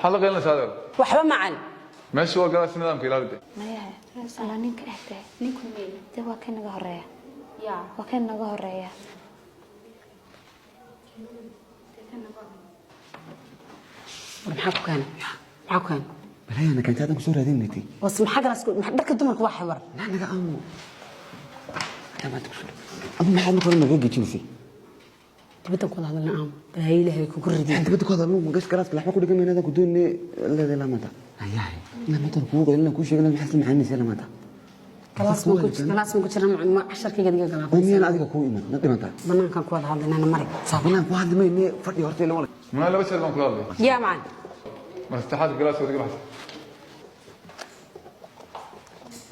Maxaad la qaylinaysaa adeer? Waxba macalin. Meesha waa galaas, nidaamka ilaalide. Mayaha alla, ninka ehde. Ninku meey? Dee waa kan naga horeeya. Yaa? Waa kan naga horeeya. War maxaa ku keenay? Maxaa ku keenay? Balaayana keentay, haddaan kusoo raadinaytay. Was maxaa galaas dharka dumarka waa xawar. Maxaa naga aamu? Haddaan maanta kusoo adu maxaad marka hore naga gejinaysay? Dibadda ku wada hadalna aamo, balaayo Ilaahay kugu ridiy. Maxaan dibadda ku hadalno? Magas galaaska laxba ku dhigan mayna, adaan ku doonne leedahay laa maanta. Hayahay, ilaa maanta kugu qaylina kuu sheegana, maxaad isla macaanaysa ilaa maanta? Galaas ma ku galaas ma ku jira ma casharkayga adiga Oo miyaan galaa. Adiga kuu iman na dhimantaa. Banaankan ku wada hadlaynana mari. Banaan ku hadli mayne, fadhi horta ila wala. Munaa, laba jeer baan kula hadlay. Yaa macalin. Mar saddexaad galaaska wadiga baxsa.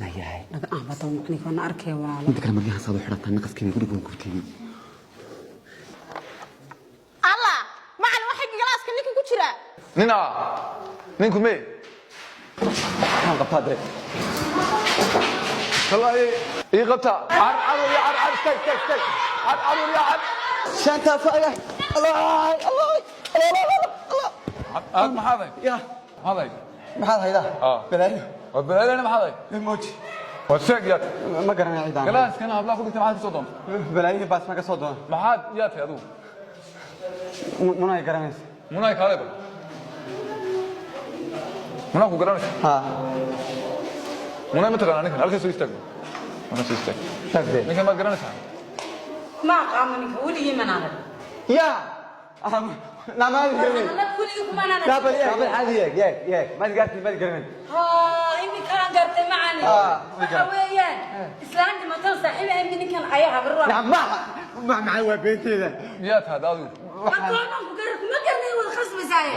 Hayahay. Naga aamo hadaba, macalinka waana arkaya walaalo. Inta kale maryahan saad u xidhataa, naqaskii guriga waan gubtay. Allah, macalin, waxay galaaska ninka ku jira. Nin ah, ninku mee? Maxaan qabtaa dee? Wallaahi ii qabta. Car car ya car car, istaag istaag istaag, car car ya car. Shanta faaga, Allah Allah Allah Allah. Aad maxaad ahayd? Ya. Maxaad ahayd? Maxaad haydaa? Ah. Balaayo. Waa balaayana, maxaad ahayd? Mooji. Waa sheeg yaa. Ma garanay ciidaan. Galaaskana hablaha ku dhigtay, maxaad ka soo doontay? Balaayo baas ma ka soo doona. Maxaad yaa tahay adigu? Munay garanaysa. Munaa kaalay bal. Munaa ku garanaysa? Ha. Munaa ma taqaanaa ninkan? Halkaas soo istaag, halkaas soo istaag. Tagdee. Ninkan maad garanaysaa? Ma aqaano ninka, weligii man arag. Ya namaad garanay. Annaga weligii kumaan arag. Yaa bal bal caadi, yeeg yeeg yeeg, maad gaartay, maad garanay. Haa, iminkaan gartay macalin. Ah, waxa weeyaan islaan dhimatada saaxiib ahayd ninkan ayaa habar. Nacam, ma maxay, waa beenteeda. Miyaa tahay adigu? Aqoonaan ku garan kuma garanay, wada khasbaysaaye.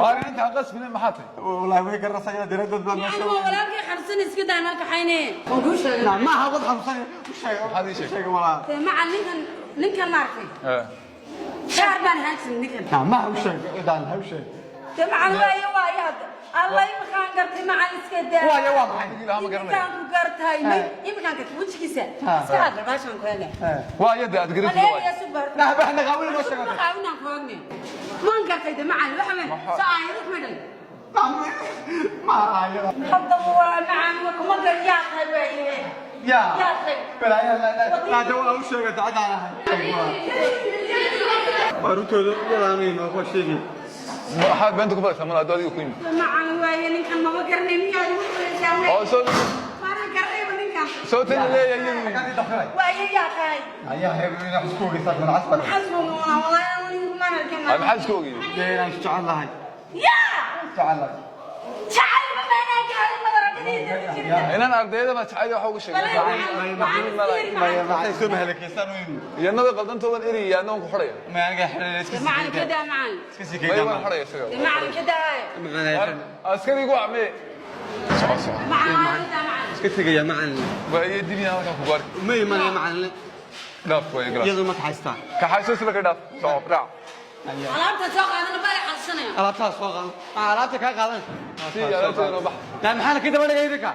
Waa intaan qasbine, maxaa tahay? Wallahi way garanaysaa iyada diradood baa Yani waa walaalkay xanuunsan, iska daa marka xayne waan kuu sheegay. Nacam, maaha wad xanuunsan, u sheeg. Maxaad ii sheegtay? Sheeg walaa. Dee macalin, ninkan ninkan maaragtay Eh. shaar baan ahaan jirin ninkan. Nacam, maaha, u sheeg daan, ha u sheeg. Dee macalin, waayo waayo hadda alla iminkaan gartay macalin, iska daa. Waayo, waa maxay? Ilaah ma garanaya. Iminkaan ku gartay may iminkaan gartay wejigiisa iska hadla baashaan ku hele. Waa yadda aad garatid waay. Waleegaya super. Nah, bah naqaawin noo sheego. Qaawinaan ku ogne maan gartay de macalin, waxa weyn soo aayado kuma dhan. Ma aayada. Haddaba waa macalin, waa kuma gar yaa tahay waaye. Ya. Yaa tahay. Balaayo la la waa u sheegay dacdaan ahay. Waa runtooda yadaanay noo koo sheegay. Maxaad beenta ku falaysaa mana adiga ku yimid? Macalin, waaye ninkan maba garanay, miyaad igu fulaysaa? Oo soo maana garanayba ninkan. Soo tan leeyahay iyadu. Kan dafiray. Waaye yaa tahay. Ayaa heebu ina isku ogeysaa malcas baa. Xasbuna wallahi anigu mana arkin. Ay, maxaad isku ogeyday? Dee inaan jecel lahay. Yaa. Jecel lahay. Jacayl ma maanaa gaarin madaragadiisa jirta. Inaan ardayda ma jacayl waxa ugu sheegay. Maya, maxay soo mahalakeysan u yimi? Iyana way qaldantoodan eri, iyo adna waan ku xidhaya. Ma aniga xidhay iska sii. Macalin kadaa macalin. Iska sii May kaydaa. waan xidhaya isaga. Macalin kadaa. Askarigu waa mee? Soco soco. Macalin kadaa macalin. Iska tegaya macalin. Waa iyo dibina halkaa ku gaari. Ma imanaya macalin. Dhaaf way galaas. Iyadu ma kaxaystaa? Kaxayso isla ka dhaaf. Soco raac. Alaabta soo qaadana baa xalsanaya. Alaabtaas soo qaadan, maxaa alaabta kaa qaadan? Si alaabteeda noo bax. Naa maxaana ka daba dhigay idinka?